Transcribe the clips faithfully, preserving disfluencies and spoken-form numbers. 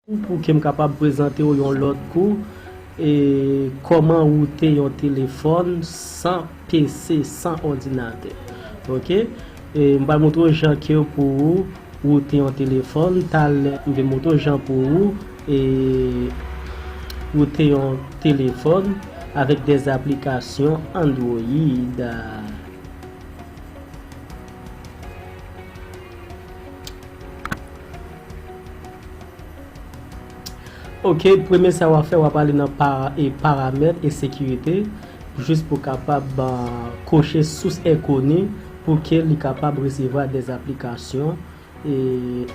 Pou ke m kapab prezante w yon lòt kou, e kòman woute yon telefòn san P C, san òdinatè. Oke? E m pral montre w jan ke pou ou woute yon telefòn. Talè, m vin montre w jan pou ou, e, woute yon telefòn avèk dè aplikasyon Android. Oke, premye sa w ap fè, w ap ale nan pa, e, paramèt e sekirite, jis pou kapab, a, koche sous enkoni pou ke li kapab resevwa dè aplikasyon, e,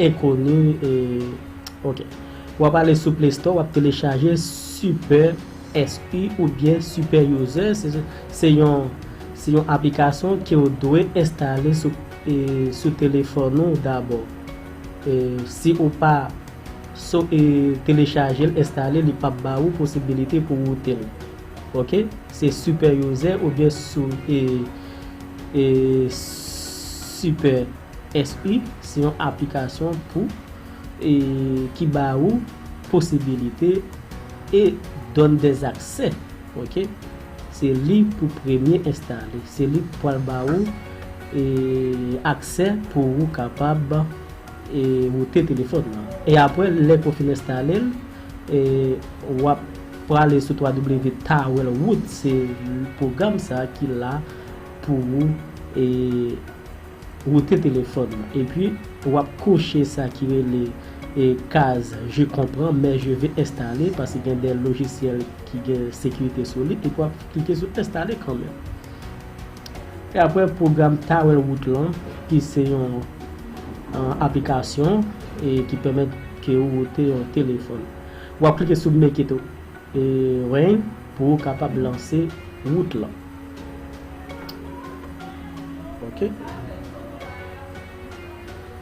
enkoni, e, oke. W ap ale sou Play Store, w ap telechaje Super S U oubyen Super User, se, se yon, se yon aplikasyon ke w dwe enstale sou, e, sou telefòn ou dabò. E, si ou pa so, e, telechaje l, enstale, li p ap ba ou posibilite pou woute l. Oke? Se Super User oubyen sou, e, e, Super S U, se yon aplikasyon pou, e, ki ba ou posibilite e donn dè aksè. Oke? Se li pou premye enstale. Se li k pral ba ou, e, aksè pou ou kapab, e, woute telefòn nan. E apre, lè ke w fin enstale l, e, w ap prale sou twa w w w Tower Root, se pwogram sa ki la pou ou, e, woute telefòn nan. Epi, w ap koche sa ki rele, e, kaz "Je comprends, mais je veux installer", paske gen dè lojisyèl ki gen sekirite sou li, epi w ap klike sou enstale kanmenm. E apre, pwogram Tower Root lan, ki se yon, e, aplikasyon, e ki pèmèt ke ou woute yon telefòn. W ap klike sou Make it, e, run pou ou kapab lanse wout lan. Oke.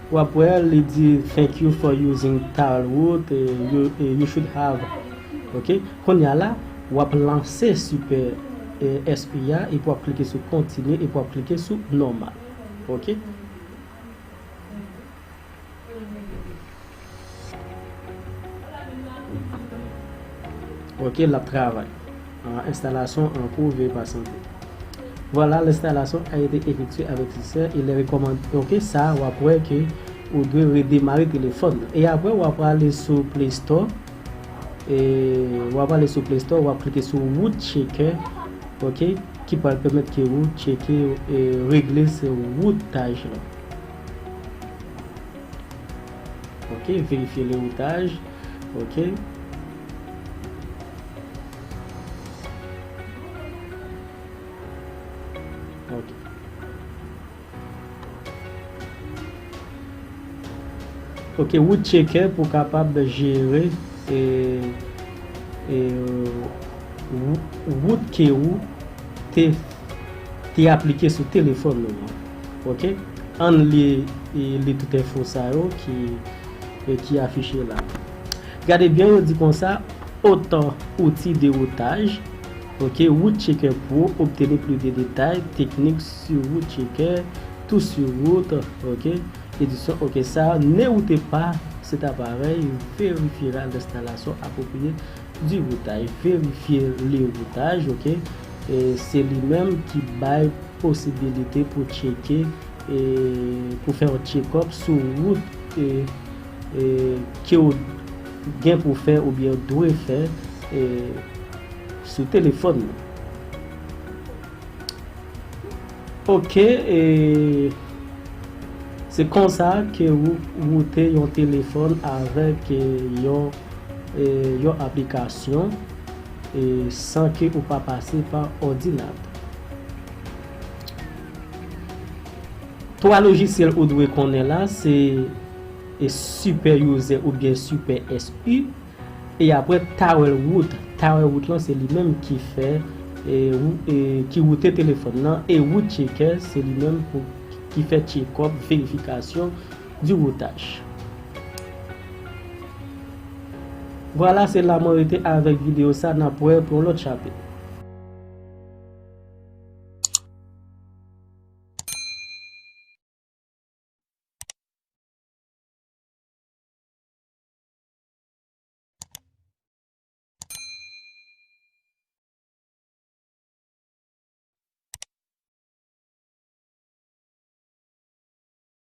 W ap wè, li di, "Thank you for using Tower Root, e, you, e, you should have." Oke. Kounye a la, w ap lanse Super, e, S U a, epi w ap klike sou kontinye, epi w ap klike sou nòmal. Oke. Oke, l ap travay. Ah, installation en cours, veuillez patienter. Voilà, l'installation a été effectuée avec succès. Il est recommandé. Oke, sa, w ap wè ke ou dwe redemare telefòn nan. E apre, w ap ale sou Play Store. E w ap ale sou Play Store, w ap klike sou Root Checker. Oke, ki pral pèmèt ke ou tcheke, e, regle se woutaj lan. Oke, verifye le routage. Oke. Oke. Oke, Root Checker pou kapab jere, e, e, wou-, wout ke ou te, te aplike sou telefòn ou an. Oke? Ann li, e, li tout enfo sa yo ki, e, ki afiche la. Gade byen, yo di konsa, autant outil de routage, oke, Root Checker Pro, obtenez plus de détails techniques sur Root Checker, tout sur route, oke, édition, oke, sa, ne routez pas cet appareil, vérifiera l'installation appropriée du routage. Verifye le routage, oke, e se li menm ki bay posibilite pou tcheke, e pou fè yon check-up sou wout, e, e, ke w gen pou fè oubyen dwe fè, e, sou telefòn nan. Oke, e, se konsa ke ou woute yon telefòn avèk, e, yon, e, yon aplikasyon, e, san ke ou pa pase pa òdinatè. Twa lojisyèl ou dwe konnen la, se, e, Super User oubyen Super S U. E apre, Tower Root. Tower Root lan, se li menm ki fè, e, wou-, e, ki woute telefòn nan. E Root Checker, se li menm pou, ki fè check-up, verifikasyon du routage. Vwala, se la mwen rete avèk videyo sa, n ap wè pou yon lòt chapit.